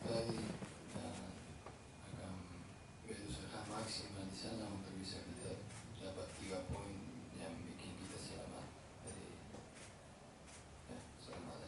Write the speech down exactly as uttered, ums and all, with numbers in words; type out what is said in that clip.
Jadi, eh, akan berusaha maksimal di sana untuk bisa kita dapat tiga poin yang bikin kita selamat. Jadi, ya, selamat.